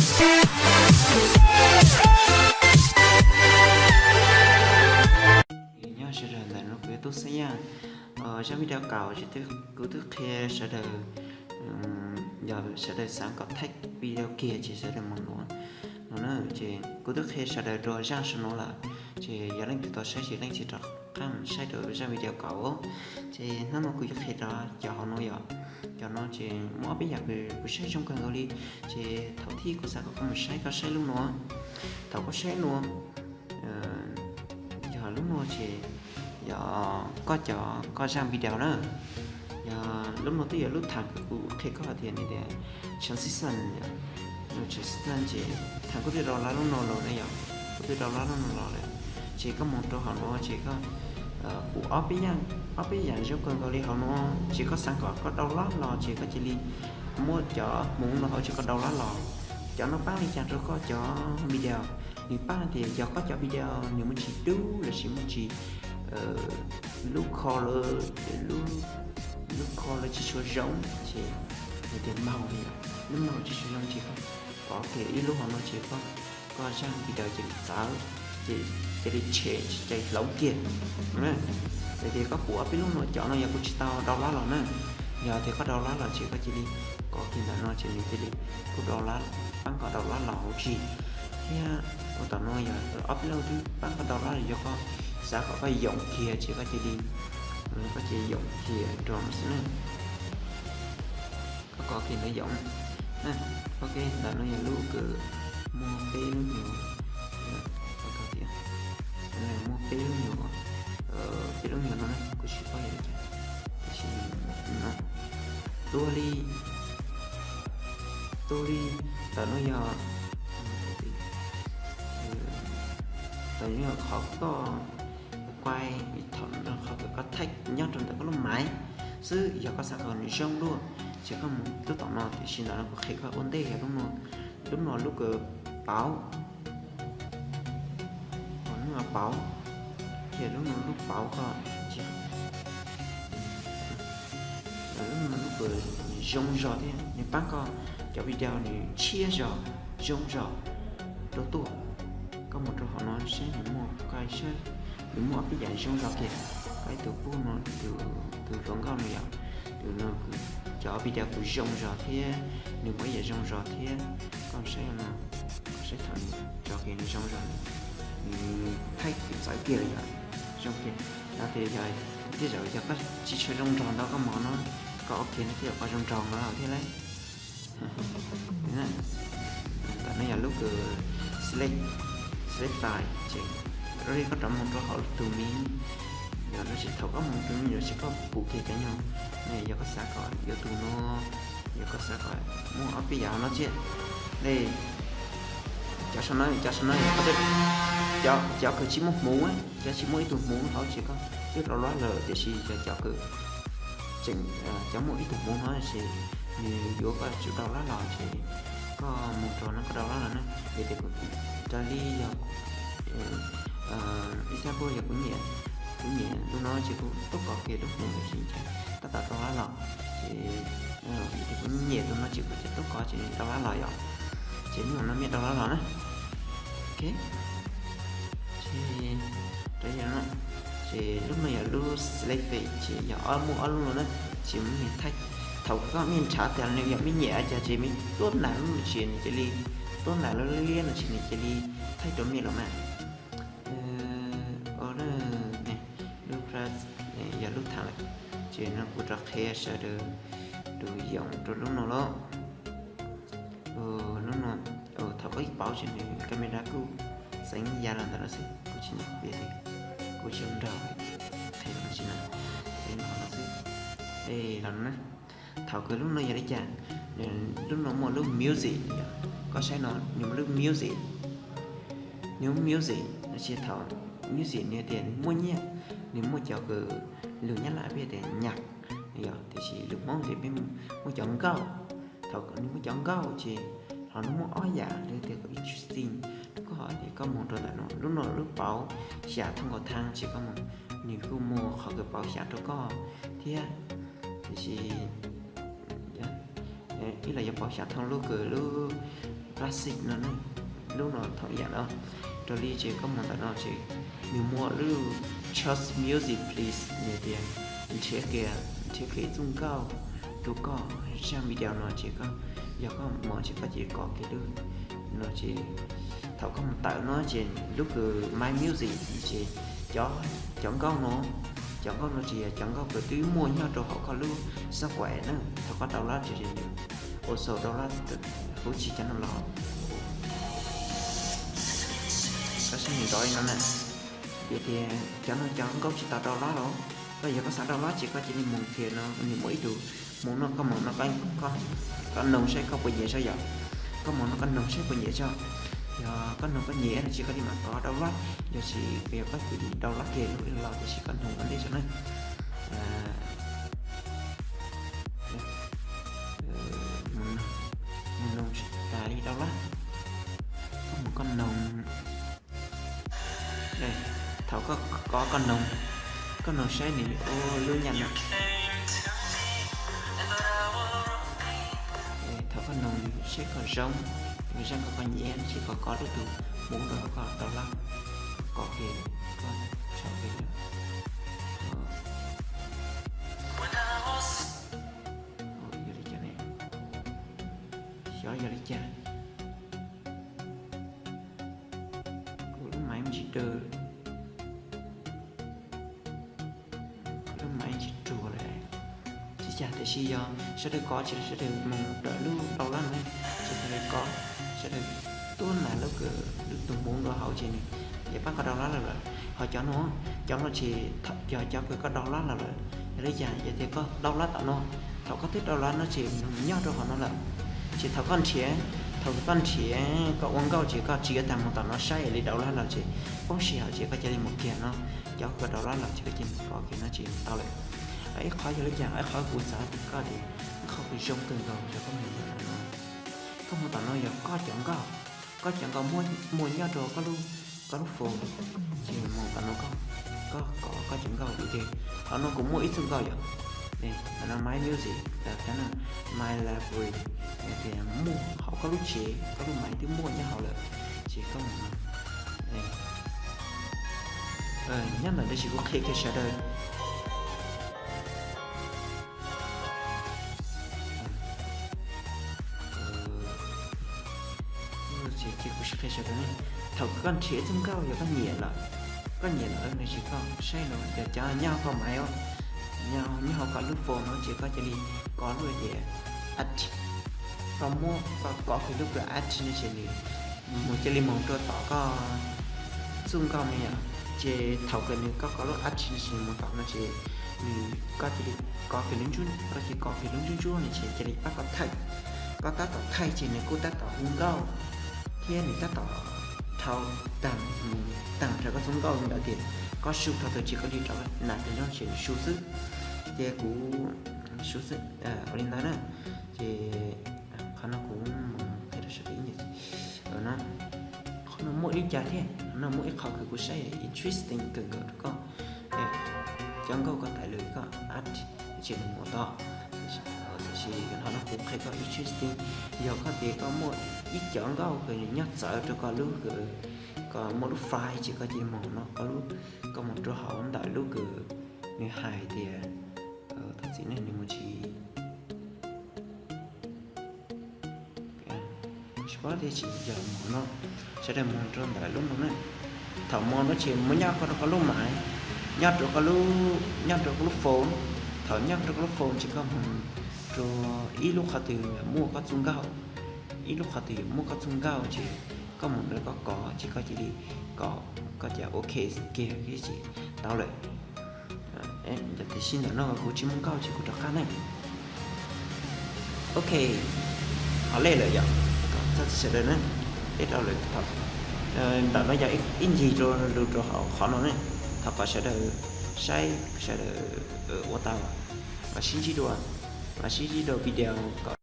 Nyob sawv daws, ntawm no kuv yog Tub Xeeb Yaj. Zaj video kaum ces kuv twb qhia sawv daws, yog sawv daws xav kom thaij video kiag ces sawv daws mus nuav no na. Ces kuv twb qhia sawv daws rau zaj saum no lawm, ces yog leej twg tau saib ces leej twg rov qab saib rau zaj video kaum. Ces hnub no kuv yuav qhia rau cov hauv no yom. Cov no ces muaj ob peb yam kuv saib zoo kawg nkaus li, ces thaum thib kuv xav kom koj mus saib, koj saib lub no. Thaum koj saib no, yog lub no ces yog koj cov, koj zaj video na. Yog lub no twb yog lub thaum kuv qhia koj tias nws tias transition, transition ces thaum koj twb download lub no los na yom, koj twb download lub no los lawm, ces koj mus rau hauv no ces koj pum ob peb yam, ob peb yam zoo kawg nkaus li hauv no, ces koj xav kom koj download los ces koj cia li muab cov hmoov no hauv ces koj download los. Cov no paab li cas rau koj cov video? Nws paab tias yog koj cov video nws muaj tsis dub lossis muaj tsis, lub color, lub color tsis tshua zoo ces nws tias mauv li, lub mauv tsis tshua zoo ces koj pov kiag ib lub hauv no ces koj, koj zaj video cia li txawv, ces cia li tshem, cia li hloov kiag. Yog tias koj pum ob peb lub no, cov no yog kuv tsis tau download los na. Yog tias koj download los ces koj cia li kov kiag ntawm no ces nws cia li kuj download, paab koj download los huv tib si. Thiab ua tom no yog ob peb lub twb paab koj download los, yog koj xav kom koj yoom kiag ces koj cia li, koj cia li yoom kiag rau no xwb na. Koj kov kiag ntawd yoom na. Ok, ntawm no yog lub kws muaj peb lub nyuag, muaj peb lub nyuag, peb lub nyuag no na, kuv tsis paub yog li cas, tab sis no tuag li, tuag li. Ntawm no yog, ntawm no yog qhov koj quaj, qhov kws koj thaij nyob rau ntawm koj lub maiv xwb. Yog koj xav kom nws zoo dua ces koj mus lub tom no, tiam sis ntawm no kuv qhia koj ua ntej yog lub no, lub no lub kws pauv, lub no pauv, ces lub no lub pauv koj, lub no lub kws zoo zog thiab nws paab koj cov video nws tshiab zog, zoo zog rau tuaj. Koj mus rau hauv no saib nws muaj, koj saib nws muaj ob peb yam zoo zog kiag. Koj ib tug pub no, tus hluas nkauj no yom, tus no cov video kuj zoo zog thiab, nws muaj ib yam zoo zog thiab. Koj saib no, koj saib thaum nws tso kiag nws zoo zog, nws thaij kuj txawv kiag li yom, zoo kiag. Yog tias yog, tej zaum yog koj tsis tshua zoo nraug ntau koj mov no, koj ua kiag no tej zaum koj zoo nraug ntau thiab lauj. Ntawm no yog lub kws select, select file ces rau li koj rov mus rau hauv tus miv, yog lossis thaum koj mus tus miv lossis koj pum kiag cov nyuag ne, yog koj xav kom yuav tus no, yog koj xav kom muaj ob peb yam no thiab ne. Cov saum no, cov saum no, cov kws tsis muaj hmoov, cov tsis muaj ib tug hmoov hauv ces koj twb rau lab lawm, tiam sis yog cov kws tseem, cov muaj ib tug hmoov no ces nws yuav koj tsum rau lab los ces koj mus rau no koj rau lab los na. Yog tias kuv, raws li yog ib xab puab yog kuv nyiam, kuv nyiam lub no ces kuv tuaj kov kiag lub hmoov tab sis tab tom rau lab los ces, yog tias kuv nyiam tus no ces kuv tuaj kov ces nws rau lab los yom. Ces hnub no mej rau lab los na. Ok, ces rau yog no, ces lub no yog lub select face ces yog ob, muaj ob lub no na, ces mej thaij. Thaum koj mej nrhav tas nws yog mej nyiam cas ces mej tuab nais lub no ces nws cia li, tuab nais lub liab liab no ces nws cia li thaij rau mej los mas. Lub plus yog lub thav lawm, ces no kuv rov qhia sawv daws tus yoom rau lub no lauj. Lub no, thaum koj ib pauv ces nws camera kuj xeev ya los ntawm no xwb, kuv tsis, kuv tsis nrog qhia los tsis na, qhia no xwb. Los na, thaum kws lub no yog li cas, lub no muaj lub music, koj saib no, nws muaj lub music, nws muaj music no ces thaum music nws tias muaj nyiaj, nws muaj cov kws lus Nyab Laj peb tias nhạc, yog tiam sis lus Hmoob tias peb muaj cov nkauj. Thaum nws muaj cov nkauj ces ho nws muaj ob yam li tias kom interesting, koj ho tias koj mus rau ntawm no, lub no lub pauv xya thooj nkaus thaj ces koj mus, nws kuj muaj qhov kws pauv xya rau koj thiab. Tiam sis ib los yuav pauv xya thooj lub kws lub classic no ne, lub no thaum ib yam no. Raws li ces koj mus ntawm no ces nws muaj lub Choose Music Please, nws tias nrhiav kiag, nrhiav kiag ib txoj nkauj rau koj zaj video no ces koj, yog koj mus ces koj cia li kov kiag lub no ces thaum koj mus tawm no ces lub kws My Music ces cov, cov nkauj no, cov nkauj no ces yog cov nkauj kws twb muaj nyob rau hauv koj lub software na. Thaum koj download ces nws ua sau download huv tsis cov no los. Koj saib nws nrov li no na. Yog tias cov no cov nkauj tsis tau download los, koj yog koj xav download ces koj cia li mus kiag no, nws muaj ib tug mus no, koj mus no, koj noog saib koj puas nyiam zog yom. Koj mus no koj noog saib puas nyiam zog. Yog koj noog koj nyiam no ces koj li mam kov download, yog tsis, yog koj cia li download kiag lub los tiam sis koj noog ua ntej zog na. Mus noog tsis tas li download, koj mus koj noog. Thaum koj kov koj noog, koj noog saib nws ua lub nyam no. Thaum koj noog saib koj zoo, nws zaj koj koj nyiam ces koj kov lub tus mus rau koj download, kov kiag, koj tso kiag. Yog li cas ne? Xyov yog li cas. Kuv lub maiv tsis daws, kuv lub maiv tsis ruam lawm. Tsis cas, tiam sis yog sawv daws kov ces sawv daws mus rau lub download na, ces sawv daws kov, sawv daws tuab nas lub kws lub tus mus rau hauv ces nws yuav pab koj download lawm lawm. Ho cov no, cov no ces yog cov kws koj download lawm lawm. Yog li cas, yog tias koj download tom no, thaum koj twb download no ces nws nyob rau hauv no lawm. Ces thaum koj nrhiav, thaum koj nrhiav koj ua nkauj ces koj tsis yuav tag mus tom no saib li download lawm ces poob sij hawm ces koj cia li mus kiag no, cov koj download lawm ces koj cia li mus kov kiag no ces tau lawm. Ib qhov yog li cas, ib qhov kuv xav tias koj tias ib qhov kws zoo kawg nkaus yog koj mus tom no, koj mus tom no yog koj cov nkauj, koj cov nkauj muaj nyob rau koj lub, koj lub phone, ces mus tom no koj, koj kov koj cov nkauj ua ke. Qhov no kuv muaj ib txoj nkauj yom, qhov no My Music, qhov no My Library, tias muaj hauv koj lub tsev, koj lub maiv twb muaj nyob hauv lawm, ces koj mus no. Nyob ntawm no ces kuv qhia kiag sawv daws. Ces kuv sim qhia sawv daws ne, thaum koj nrhiav txoj nkauj yog koj nyiam lawm, koj nyiam lawm no ces koj saib no yog cov nyob hauv koj maiv os, nyob hauv koj lub phone no ces koj cia li kov lub tias add, koj muab koj kov kiag lub kws add no ces nws mus cia li mus rau tom koj txoj nkauj no yom. Ces thaum kws nws koj kov lub add no ces nws mus tom no ces nws, koj cia li kov kiag lub ntsuab, koj cia li kov kiag lub ntsuab ntsuab no ces cia li pab koj thaij. Koj tab tom thaij ces nws kuj tab tom hu nkauj thiab nws tab tom dhau tag mus tag rau koj txoj nkauj ntawd tias koj su thaum twg ces koj li rov nas kiag no ces su xwb. Ces kuv su xwb ua li ntawd na. Ces qhov no kuv mus qhia rau sawv daws ib yam no. Qhov no muaj ib li cas thiab, qhov no muaj ib qho kws kuv saib interesting kawg nkaus rau koj. Cov nkauj koj thaij lawm koj add ces nws mus tod. Tiam sis qhov no kuv qhia koj interesting, yog koj tias koj muaj ib cov nkauj kws nyob txawv rau koj lub, koj muaj lub file ces koj cia li mus no, koj lub, koj mus rau hauv ntawm lub kws nws hais tias, thov txim ne, nws mus tsis tsis paub thiab, tsis yog mus no, sawv daws mus rau ntawm lub no na. Thaum mus no ces mus nyob koj rau koj lub maiv, nyob rau koj lub, nyob rau koj lub phone. Thaum nyob rau koj lub phone ces koj mus rau ib lub qhov twg muaj koj txoj nkauj, ib lub qhov twg muaj koj txoj nkauj ces koj mus rau koj kov ces koj cia li kov, koj cia li ok kiag ces tau lawm. Tiam sis ntawm no kuv tsis muaj nkauj ces kuv rov qab ne. Ok, ho lej lawm yom, txog sawv daws na, lej rau lawm. Ntawm no yog ib ncig rau lug rau hauv qhov no ne. Thov kom sawv daws saib, sawv daws ua tau, mam sib ntsib dua, mam sib ntsib dua video kom